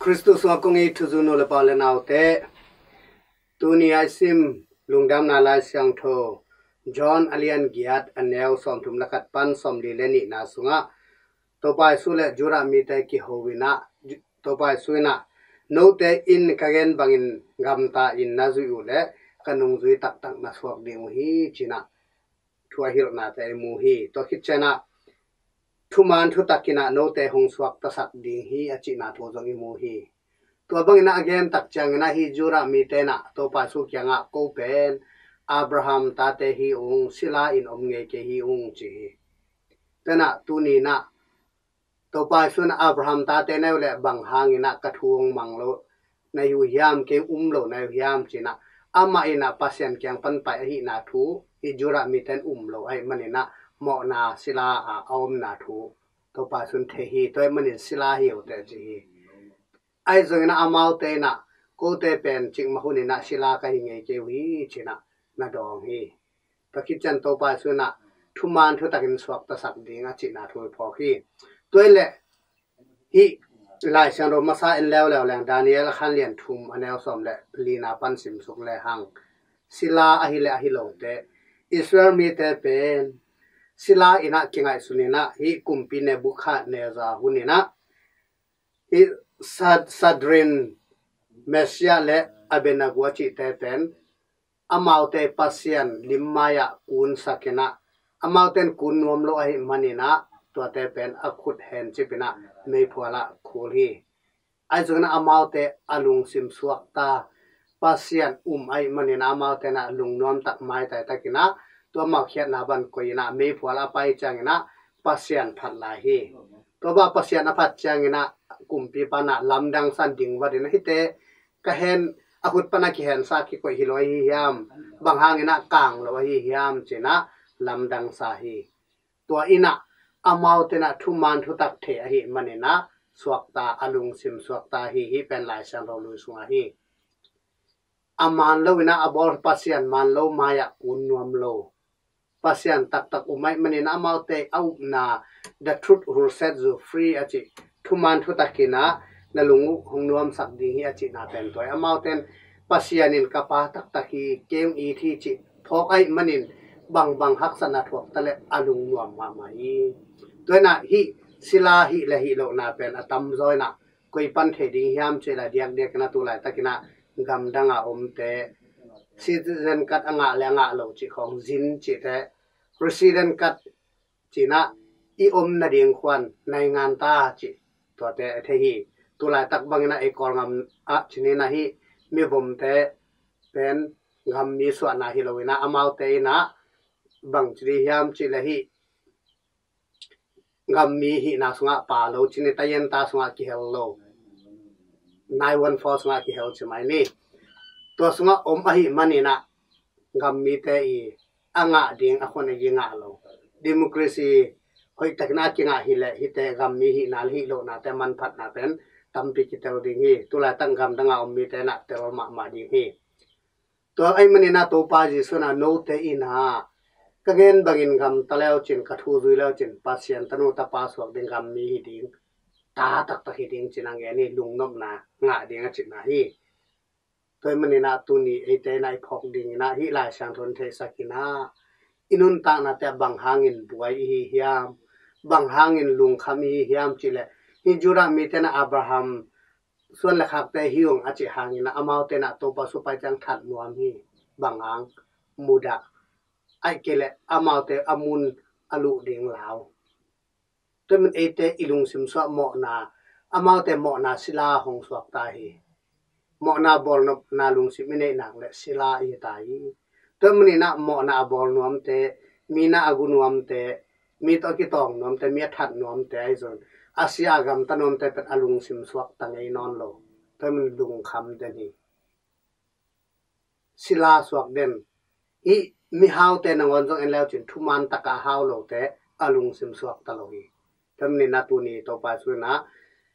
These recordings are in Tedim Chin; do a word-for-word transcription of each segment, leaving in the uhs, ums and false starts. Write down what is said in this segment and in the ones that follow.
Khristu sungah kong it thuzui nu le pa le naute, tuni a i sim Lungdamna Lai Siangtho John a lian giat, a neu sawmthum le khat pan sawmli le nihna sungah Topa Jesu le Judah mite kiho in ah, Topa Jesu in ah, "Note in ka gen bangin gamta in na zuih uh leh ka nungzui taktak na suak ding uh hi," ci-in ah thu a hilhnate i mu hi. Tua khit ciangin ah, "Thuman thutak in ah note hong suaktasak ding hi," a cihna thu zong i mu hi. Tua bangin ah a gen tak ciangin ah hih Judah mite in ah Topa Jesu kiangah, "Ko pen Abraham tate hi ung, sila in om ngei kei hi ung," ci hi. Tua in ah tuni in ah Topa Jesu in ah, "Abraham tate na hi uh leh bang hangin ah ka thu hong mang lo na hi uh hiam, kei um lo na hi uh hiam?" ci-in ah, amah in ah Pasian kiang pan pai ahihna thu hih Judah mite in um lo ahih manin ah mawhna sila ah a omna thu Topa Jesu in thei hi. Tua ahih manin sila hi uh teh ci hi. Ahi zongin ah amaute in ah, "Kote pen cikmah hun in ah sila ka hi ngei kei uh hi," ci-in ah na dawng hi. Tua khit ciang Topa Jesu in ah thuman thutakin suaktasak ding a cihna thu i phawk hi. Tua hi leh hih Lai Siangtho masa en leuleu leng, Daniel a khan lian thum, a neu sawm le lina pan simsuk lehang, sila ahi le ahi lote, Israel mite pen sila in ah kingaihsun in ah, hih kumpi Nebuchadnezzar hun in ah, hih Sad-, Sadrin, Meshach le Abednego a cihte pen amaute Pasian lim mai-ah kunsak in ah, amaute in kun nuam lo ahih manin ah tuate pen a khut hencip in ah meiphual ah khul hi. Ahi zongin ah amaute a lungsim suakta, Pasian um ahih manin ah amaute in ah lungnuam tak, maitai takin ah tua amau khiatna bang koih in ah meiphual a pai ciangin ah Pasian phat lai hi. Tua bang Pasian a phat ciangin ah kumpipa in ah lamdang sa in, ding vat in ah, "Hihte ka hen, a khut pan a kihensa kikoih hi lo ahi hiam? Bang hangin ah kang lo ahi hiam?" ci-in ah lamdang sa hi. Tua in ah amaute in ah thuman thutak thei ahih manin ah suakta, a lungsim suakta hi. Hih pen Lai Siangtho lui sungah hi. A man lo in ah a bawl, Pasian man lo mai-ah kun nuam lo, Pasian taktak um ahih manin ah amaute a upna, "The truth will set you free," a cih, thuman thutak in ah na lung uh hong nuamsak ding hi a cihna pen tua hi. Amaute in Pasian in ka pa taktak hi, kei hong it hi cih phawk ahih manin bangbang haksatna thuak ta leh a lungnuam mahmah hi. Tua in ah hih sila hih le hih lohna pen a tamzaw in ah koi pan thei ding hiam cih leh, diakdiak in ah tu laitakin ah gamdang a omte, citizen card a ngah le a ngah lo cih khawng, zin cihte, resident card ci-in ah i om nading khuan, naingan ta cih, tuate a thei hi. Tu laitak bangin ah ei Kawlgam ah ci-in ah hih mivomte pen gammi suahna hi lo in ah, amaute in ah bang ci ding hiam cih leh hih gammi hihna sungah pha lo ci-in, tayenta sungah kihel lo, nine one four sungah kihel ci mai ni. Tua sungah om ahih manin ah gammite i a ngah ding a khon a i ngah lo. Democracy hoihtakin a kingah hi leh hihte gammi hihna le hih lohnate manphatna pen tampi kitel ding hi. Tu laitak gamdang a om mite in ah tel mahmah ding hi. Tua ahih manin ah Topa Jesu in ah, "Note in ah ka gen bangin gamta le uh cin, ka thu zui le uh cin, Pasian tanu tapa suak ding, gammi hi ding, ta taktak hi ding," ci-in ah gen hi, lungnopna ngah ding a cihna hi. Tua ahih manin ah tuni eite in ah i phawk ding in ah hih Lai Siangtho in theihsak in ah, i nuntaknate ah bang hangin buai i hi hiam, bang hangin lungkham i hi hiam cih leh, hih Judah mite in ah Abraham suan le khakte hi ung a cih hangin ah amaute in ah Topa Jesu pai ciang that nuam hi. Bang hang? Mudah. Ahih kei leh amaute a mun a luh ding lau. Tua ahih manin eite i lungsim sungah mawhna, amaute mawhna sila hong suak ta hi. Mawhna bawlnopna lungsim i neih nak leh sila i hi ta hi. Tua ahih manin ah mawhna a bawl nuamte, mi na a gu nuamte, mi tawh a kitawng nuamte, mi a that nuamte, ahi zongin a sia a gamta nuamte pen a lungsim suakta ngei nawn lo. Tua ahih manin lungkham den hi. Sila suak den. Hih mihaute nangawn zong en le uh cin, thuman takah a hau lote a lungsim suakta lo hi. Tua ahih manin ah tuni Topa Jesu in ah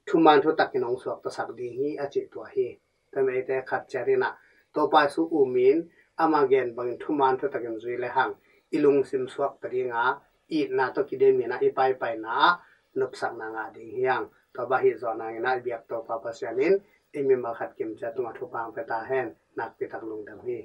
thuman thutakin hong suaktasak ding hi a cih tua hi. Tua ahih manin eite khat ciat in ah Topa Jesu um in, ama gen bangin thuman thutakin zui le hang i lungsim suakta ding a, itna tawh kidem in ah i paipaina ah nopsakna ngah ding hi hang. Topa hih zawh nangin ah i biak Topa Pasian in i mimal khat kimciat tungah thupha pia ta hen. Nakpi tak lungdam hi.